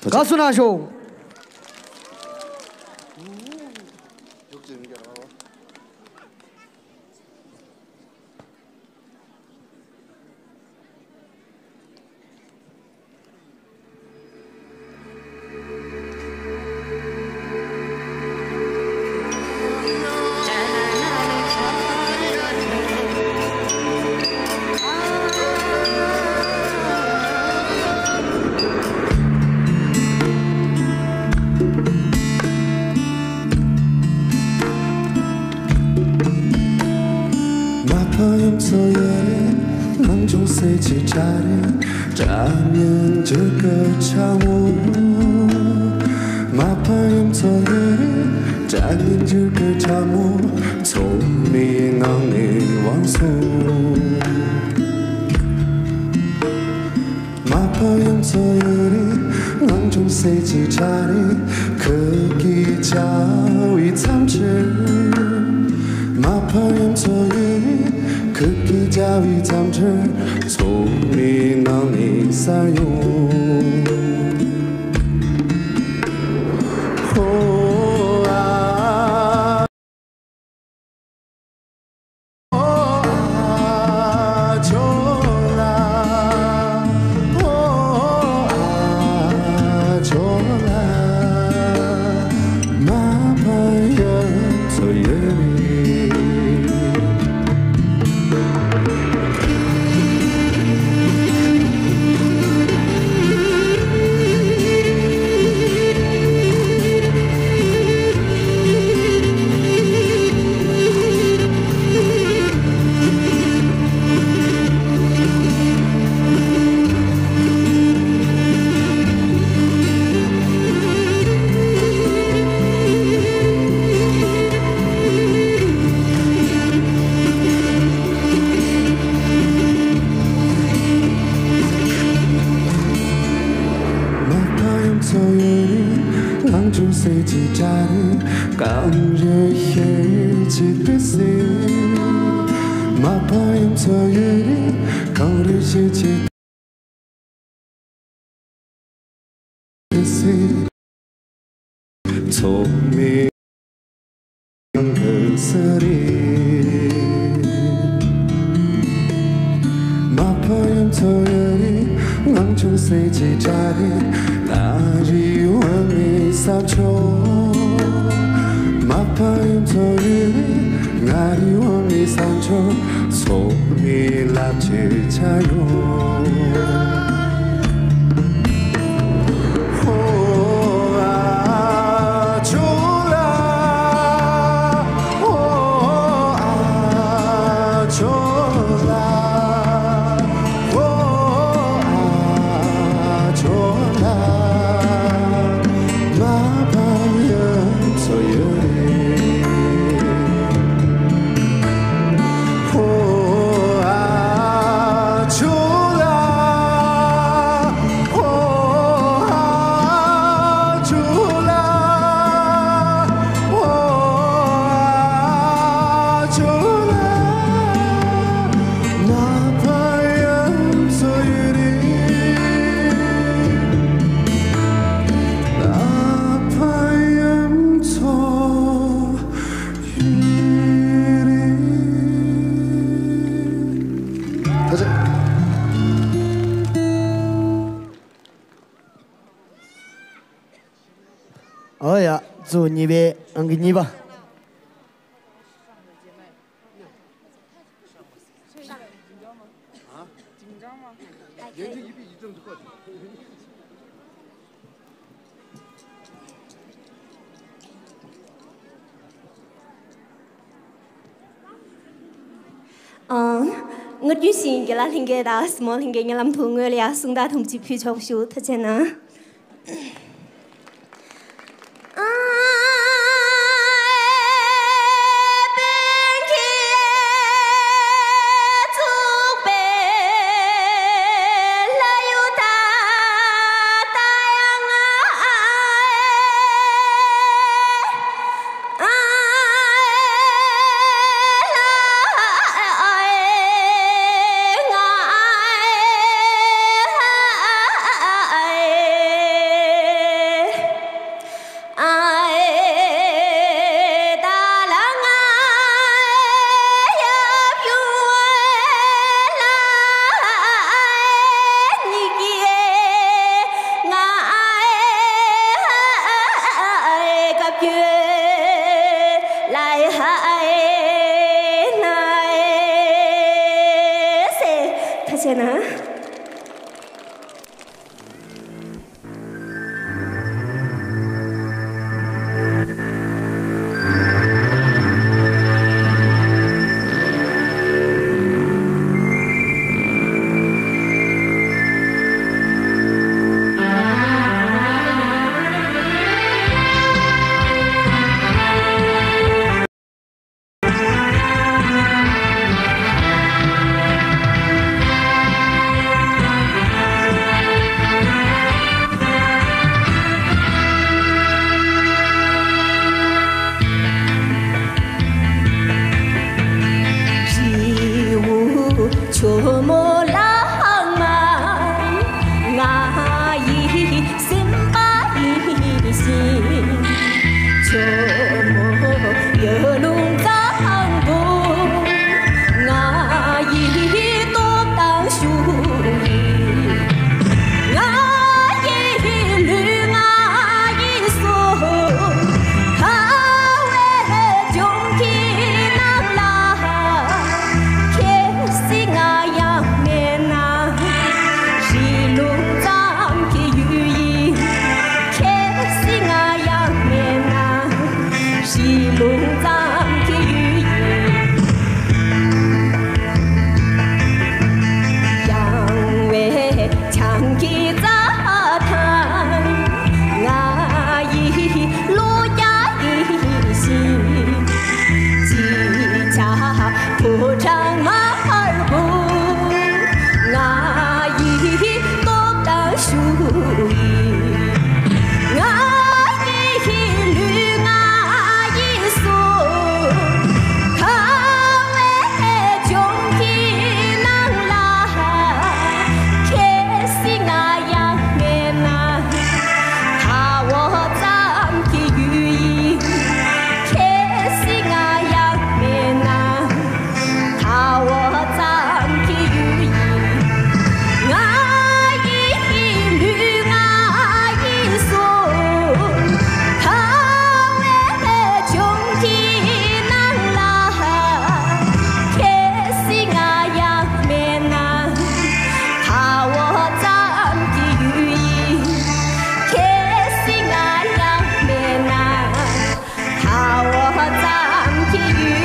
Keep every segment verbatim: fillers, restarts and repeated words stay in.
དགའ་བསུ་གནང་ཤོག་མ་ཕམ་ཡུམ་ཚོ་ཡོད་རེད། ངང་ཆུང་སེ་ཆེ་གྲྭ་རེད། གྲྭ་མིན་འཇིགས་སྐུལ་ཆ་མོ། མ་ཕམ་ཡུམ་ཚོ་ཡོད་རེད། གྲྭ་མིན་འཇིགས་སྐུལ་ཆ་མོ། ཚོགས་མིའི་ནང་ནས་དབང་སོང་། མ་ཕམ་ཡུམ་ཚོ་ཡོད་རེད། ངང་ཆུང་སེ་ཆེ་གྲྭ་རེད། ཁུག་གི་བྱ་བའི་མཚམས་ཆེར། མ་ཕམ་ཡུམ་ཚོ་ཡོད་རེད། ཁུག་གི་བྱ་བའི་མཚམས་ཆེར། ཚོགས་མིའི་ནང་ནས་གསར་ཡོང་། ཧོ་ཨ། མ་ཕམ་ཡུམ་ཚོ་ཡོད་རེད། ངང་ཆུང་སེ་ཆེ་གྲྭ་རེད། གངས་རི་ཤེལ་གྱི་ཏི་སེ། མ་ཕམ་ཡུམ་ཚོ་ཡོད་རེད། གངས་རི་ཤེལ་གྱི་ཏི་སེ། ཚོགས་མི་ཡང་གི་སུ་རེད། མ་ཕམ་ཡུམ་ཚོ་ཡོད་རེད། ངང་ཆུང་སེ་ཆེ་གྲྭ་རེད། ད་རེས་འོ་མའི་ས་ཕྱོགས། མ་ཕམ་ཡུམ་ཚོ་ཡོད་རེད། ང་རེ་འོ་མའི་ས་ཕྱོགས། ཚོགས་མི་ལ་ཆེ་ཆ་ཡོད། ཧོ་ཨ་ཇོ་ལ། ཧོ་ཨ་ཇོ་ལ། ཧོ་ཨ་ཇོ་ལ། མ་ཕམ་ཡུམ་ཚོ་ཡོད་རེད། ཧོ་ཨ་ཇོ་ལ། ཧོ་ཨ་ཇོ་ལ། ཧོ་ཨ་ཇོ་ལ། མ་ཕམ་ཡུམ་ཚོ་ཡོད་རེད། མ་ཕམ་ཡུམ་ཚོ་ཡོད་རེད། ཐུགས་རྗེ་ཆེ། ཨོ་ཡ། ཚོ་གཉིས་པའི་ཨང་ཀི་གཉིས་པ། ཨང་། སྔར་རྒྱུན་བཞིན་རྒན་ལགས་ལྷན་རྒྱས་དང་གཟིགས་མོ་ལྷན་རྒྱས་སྙན་ལམ་དུ་ངོས་ལ་ཡང་གསུང་རྟགས་ཐུང་ཅིག་ཕུལ་ཆོག་ཞུ། ཐུགས་རྗེ་གནང་། ང་ཡི་ལུས་ང་ཡི་གསུང་། ཁ་བའི་ལྗོངས་ཀྱི་ནང་ལ། ཁྱེད་སྲིད་ང་ཡང་མེད་ན། རི་ལུང་ཙམ་གྱི་ཡུལ་ཡིན། ཁྱེད་སྲིད་ང་ཡང་མེད་ན། རི་ལུང་ཙམ་གྱི་ཡུལ་ཡིན། ཡངས་པའི་བྱང་གི་རྩྭ་ཐང་། ང་ཡི་གླུ་རྒྱག་གི་ཞིང་། ཅི་བྱ་ཕོ་བྲང་དམར་པོ། ང་ཡི་སྟོབས་དང་ཤུགས་ཡིན། ང་ཡི་ལུས་ང་ཡི་གསུང་། ཁ་བའི་ལྗོངས་ཀྱི་ནང་ལ། ཁྱེད་སྲིད་ང་ཡང་མེད་ན། མཐའ་འོག་ཙམ་གྱི་ཡུལ་ཡིན། ཁྱེད་སྲིད་ང་ཡང་མེད་ན། མཐའ་འོག་ཙམ་གྱི་ཡུལ་ཡིན། ང་ཡི་ལུས་ང་ཡི་གསུང་། ཁ་བའི་ལྗོངས་ཀྱི་ནང་ལ། ཁྱེད་སྲིད་ང་ཡང་མེད་ན། མཐའ་འོག་ཙམ་གྱི་ཡུལ་ཡིན། ཁྱེད་སྲིད་ང་ཡང་མེད་ན། མཐའ་འོག་ཙམ་གྱི་ཡུལ་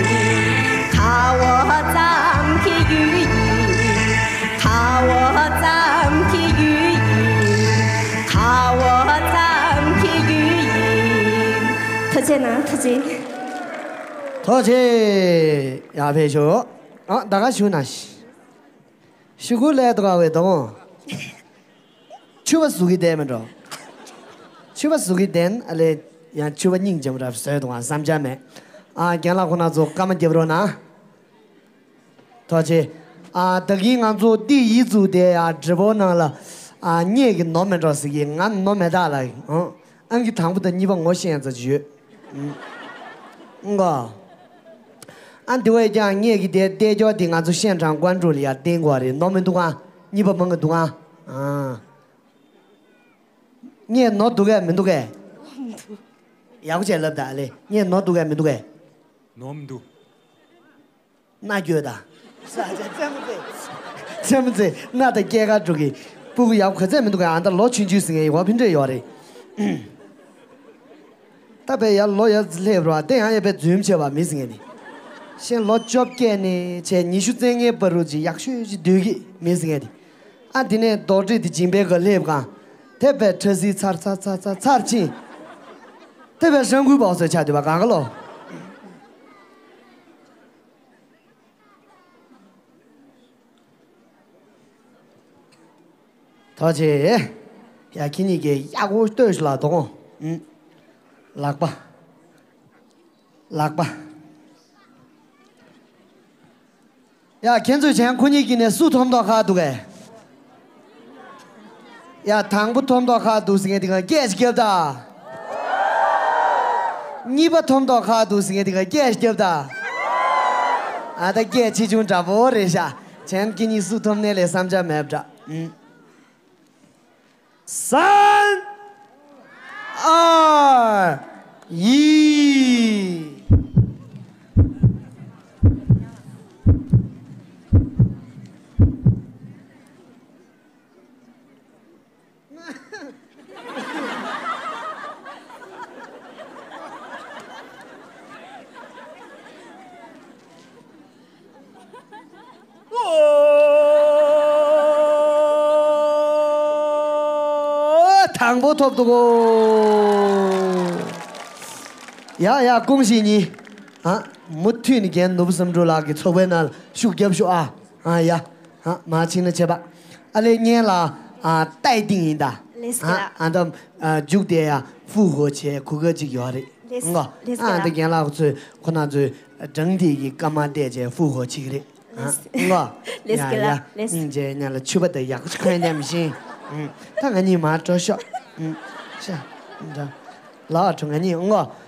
ཡིན། མཐའ་འོག་ཙམ་གྱི་ཡུལ་ཡིན། མཐའ་འོག་ཙམ་གྱི་ཡུལ་ཡིན། མཐའ་འོག་ཙམ་གྱི་ཡུལ་ཡིན། ཐུགས་རྗེ་གནང་། ཐུགས་རྗེ། ཐུགས་རྗེ། ཡར་ཕེབས་ཤོག་ཨ། ད་ག་བཞུགས་གནང་ཞིག་ཤི་གུ་ལས་དུ་ག་བའི་དོང་། ཕྱུ་པ་ཟུག་གི་བསྡད་མི་འགྲོ། ཕྱུ་པ་ཟུག་གི་བསྡད་ཨ་ལས། ཡང་ཕྱུ་པ་སྙིང་རྗེ་མོ་འདྲ་བཟོས་འདུག་ཨ། བསམ་འཆར་མེད། ཨ། རྒན་ལགས་ཁོ་ན་ཚོ་སྐར་མ་རྒྱབ་རོགས་གནང་། ཐུགས་རྗེ་ཆེ། ཨ། ད་གིན་ང་ཚོ་འདི་ཡིག་བཙུགས་དེ་ཡ་བགྲེས་པོ་ནང་ལ། ཨ། ངེད་ཀྱི་ནོར་མེད་འགྲོ་ཟེར་གི། ང་ནོར་མེད་ད་ལ། ཨང་། ཨང་ཀི་དང་པོ་དང་གཉིས་པ་ངོ་ཤེས་ཡ་ཙམ་ཅིག་ཡོད། ཨང་གོ། ཨ། འདི་བས་ཀྱང་ངེད་ཀྱི་དེ་བསྡད་ཀྱོག་དེ་ང་ཚོ་ཤན་ཁྲང་ཀོན་ཀྲུའུ་ལ་ཡར་བསྟན་དགོས་རེད། ནོར་མི་འདུག་ཨ། གཉིས་པ་མང་གི་འདུག་ཨ། ཨ། ངས་ནོར་འདུག་གས་མི་འདུག་གས། ཡག་པོ་བྱས་ལབ་ད་ཨ་ལེ། ངས་ནོར་འདུག་གས་མི་འདུག་གས། ནོར་མི་འདུག་སྣ་རྒྱོས་ད། ཚེ་མོ་ཚེ། ཚེ་མོ་ཚེ་སྣ་དང་སྐྱེས་སྐར་འགྲོ་གི། སྤུ་གུ་ཡག་པོ་ག་ཚད་མི་འདུག་གས། ཨ། ད་ལོ་ཆུང་ཆུང་ཟིན་ངས་ཡོད་ཕན་འབྲས་ཡོད་རེད། ད་བས་ཡར་ལོ་ཡར་སླེབས་རོགས། དེ་ཡང་ཡར་བས་རྫུན་བྱས་པ་མི་ཟིན་ངས་ནི། ཤེས་ལོ་བཅོ་བརྒྱད་ནས་བྱས་ཉི་ཤུ་རྩ་ལྔའི་བར་དུ་ཅིག་ཡག་ཤོས་ཅིག་སྡོད་ཀྱི་མི་ཟིན་ངས་ནི། ཨ། དེ་ནས་རྡོག་ཁྲེས་དེ་སྦྱིན་པའི་སྒང་སླེབས་གང་། དེ་བས་ཁྲ་སིལ་ཚར་ཚར་ཚར་ཚར་ཕྱིན། དེ་བས་ཧྲང་ཀུའི་པའོ་ཟེར་ཆགས་འདུག་པ་གང་ག་ལོ། ཐུགས་རྗེ་ཆེ། ཡ། ཁྱེད་གཉིས་ཀྱིས་ཡག་པོ་ལྟོས་ཤིག་ལ་དོ་དགོང་། ཨུམ། ལག་པ། ལག་པ། ཡ། ཁྱེད་ཚོས་བྱས་ན་ཁོ་གཉིས་ཀྱི་ནས་སུ་ཐོབ་མདོག་ཁ་འདུག་གས། ཡ། དང་པོ་ཐོབ་མདོག་ཁ་འདུག་ཟེར་མཁན་དེ་ག་སྐད་ཅིག་རྒྱོབ་ད། གཉིས་པ་ཐོབ་མདོག་ཁ་འདུག་ཟེར་མཁན་དེ་ག་སྐད་ཅིག་རྒྱོབ་ད། ཨ། ད་སྐད་ཆེ་ཆུང་འདྲ་པོ་རེད་ཤག་བྱས་ན་ཁྱེད་གཉིས་སུ་ཐོབ་ནའི་ལས་བསམ་འཆར་མེད་པ་འདྲ། ཨུམ། སན། ཨར། ཡི། ཨོ། དང་པོ་ཐོབ་འདུག་གོ། ཡ་ཡ། ཀུང་ཤིས་གཉིས། ཨ། མུ་མཐུད་ནས་རྒན་ནོར་བུ་བསམ་གྲུབ་ལགས་ཀྱི་ཚོགས་པའི་ནང་ལ་ཤུགས་རྒྱབ་ཤོག་ཨ། ཨ་ཡ། ཨ། མ་ཕྱིན་ན་ཆད་པ། ཨ་ལེ་ཉན་ལ། ཨ། ཏའི་ཏིང་ཡིན་ད། ལེས་ཨ། ཨ་ད། ཨ། རྒྱུགས་དེ་ཡ་ཧྥུ་ཧོ་བྱས་གོ་སྐབས་ཅིག་ཡོད་རེད། ལེས་ཨང་གོ། ལེས་ཨ། ད་རྒན་ལགས་ཚོས་ཁོ་ན་ཚོས་སྦྲང་དེ་གི་སྐར་མ་བལྟས་བྱས་ཧྥུ་ཧོ་བྱེད་ཀྱི་རེད། ཨ། ལེས་ཨང་གོ། ལེས་ཡ་ཀི་ལ་ཡ། ལེས། སྙིང་རྗེ། ཉན་ལ་ཕྱུ་པ་དེ་ཡག་པོ་ཅིག་འཁོན་ཉམས་ཤིང་། ཨུམ། ད་ང་གཉིས་མར་འགྲོ་ཤོག་ཨུམ། ཤ། འདྲ། ལགས་འགྲོ་ང་གཉིས་ཨང་གོ།